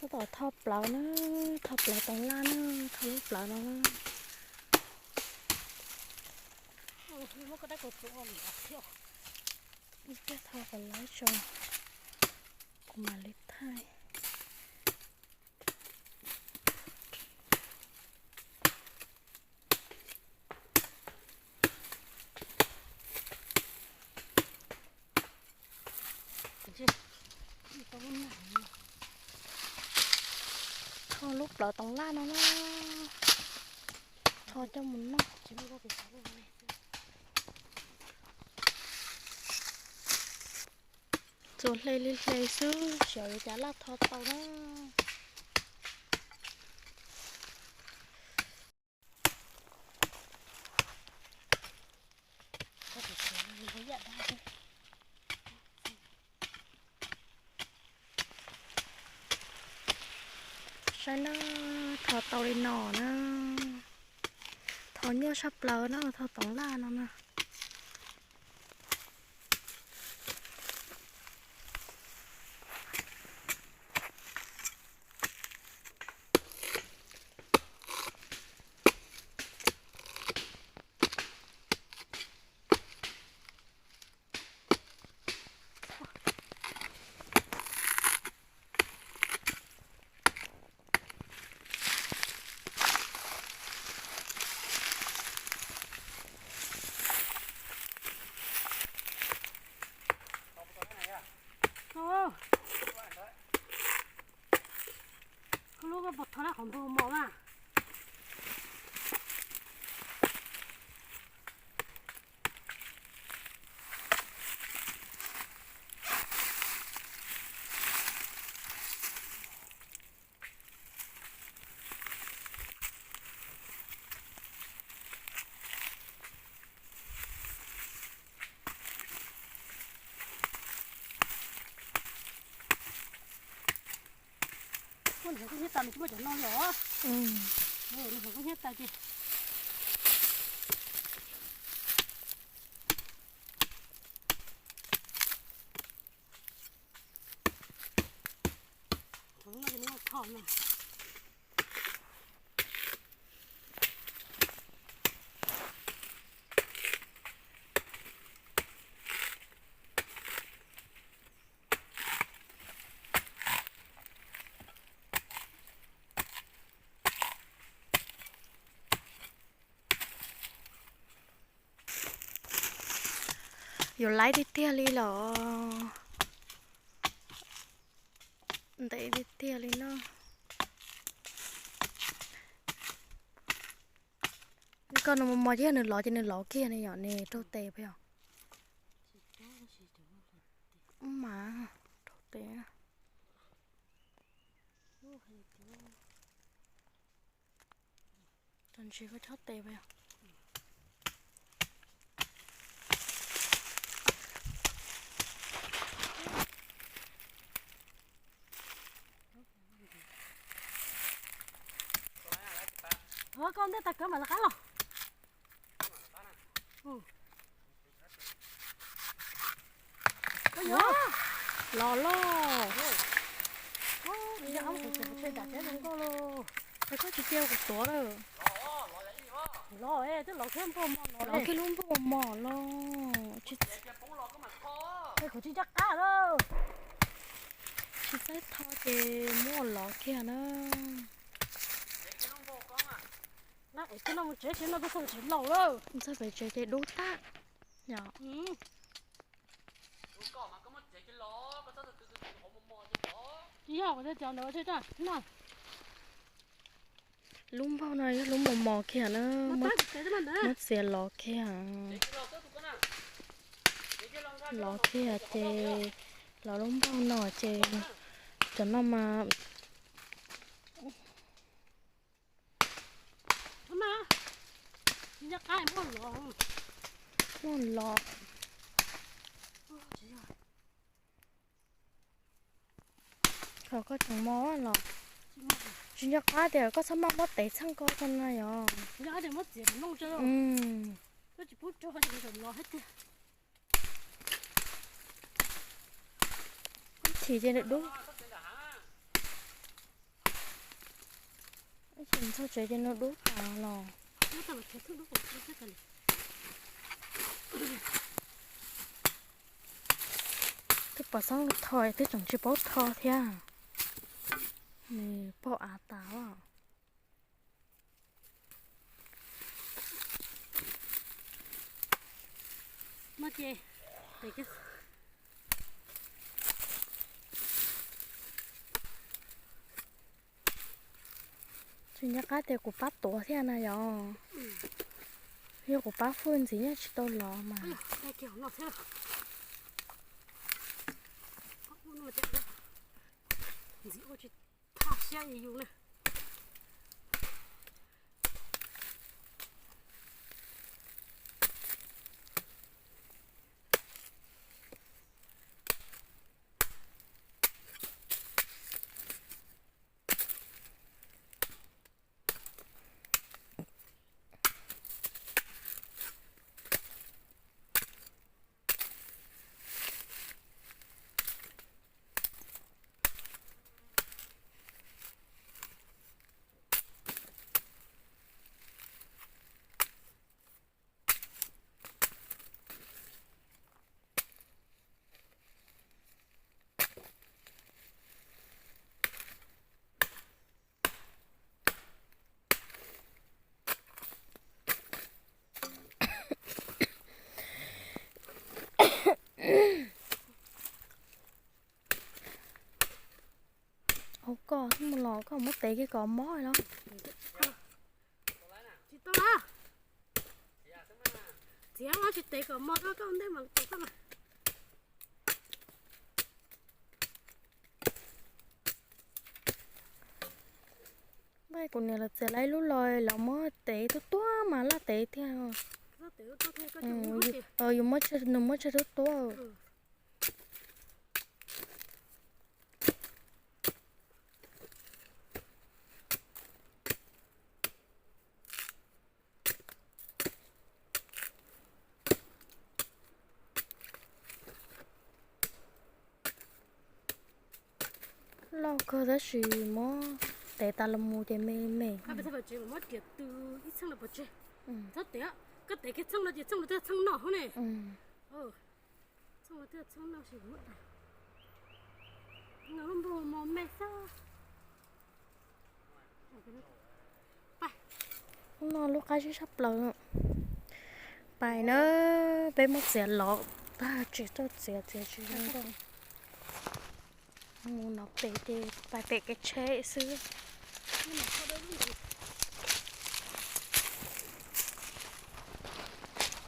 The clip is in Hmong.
Tab tom tho plawv na, tho plawv toov laj na, tho lub plawv no na. Ib pliag tho kom lawv tso, kuv mam li thaij. Tho lub plawv toov laj no na, tho coj mus noj. Txuas hle li hle xwb, xyov yuav cas laj tho tau na. Saib na, tho tau li no na. Tho nyuaj saj plaws na, tho toov laj no na. Koj lub koj puas thov laj qhov npua mos na. Koj ntxhais koj hnyiab tas nws tsis muaj cov no li os. Nws hloov koj hnyiab tas ces. Yuav laib tiag tiag li los? Ntev tiag tiag li no. Koj no mos mos ces nws lov ces nws lov kiag ne yom, nws raug tes puas yog? Mas raug tes. Tsis koj chob tes puas yog? Koj ntej tas kawg mam lawv qab los. Los loj. Es koj tsis cia kuv tuav lawm. Los, twb los kiag npauj mos los, los kiag lub npauj mos los. Kuv tsis nco qab lawm. Tsis txawj tho ces muab los kiag na. Txog pem tsev ces dub tag. Yog. Tsis yog, kuv cov ntawd no. Lub npauj no yog lub mos mos kiag na, muab txiav lov kiag. Lov kiag ces los lub npauj no ces cov no mas muaj lov. Koj tseem mos los? Tsis nco qab tias koj txhob maj muab tes txheej koj tso na yog. Chim ces nws dub. Txog tsev ces nws dub tas los. Twb pom xeeb tho twb tseem tsis paub tho thiab. Nws pog av tas. Tsis nco qab tias kuv pab tuav thiab na yom. Yog kuv pab fwj ntxiv nyob tsis tau los mas. Ua koj mus los koj muab tev kiag kom mob los. Tsis tau a. Txiav los tsis tev kom mob koj ntej mas tau koj mas. Npaj kuv niam lawv txiav lawv ib lub los lawv muab tev tuab tuab mas laj tev tiag. Yus muab, nws muab tsawg tuab tuab. Loj kawg tab sis muab tev tas los mus ces me me. Txhob tev, koj tev kiag txheej no ces txheej no twb txheej noj hub ne. Txheej no twb txheej noj, lub nplooj mos me xwb. Hnub no lub qab zib sab plaws. Pais na, peb muab txiav los tag tsis txawj txiav, txiav tsis zoo nkauj. Mus no pem ces pais pem kev tsheb xwb.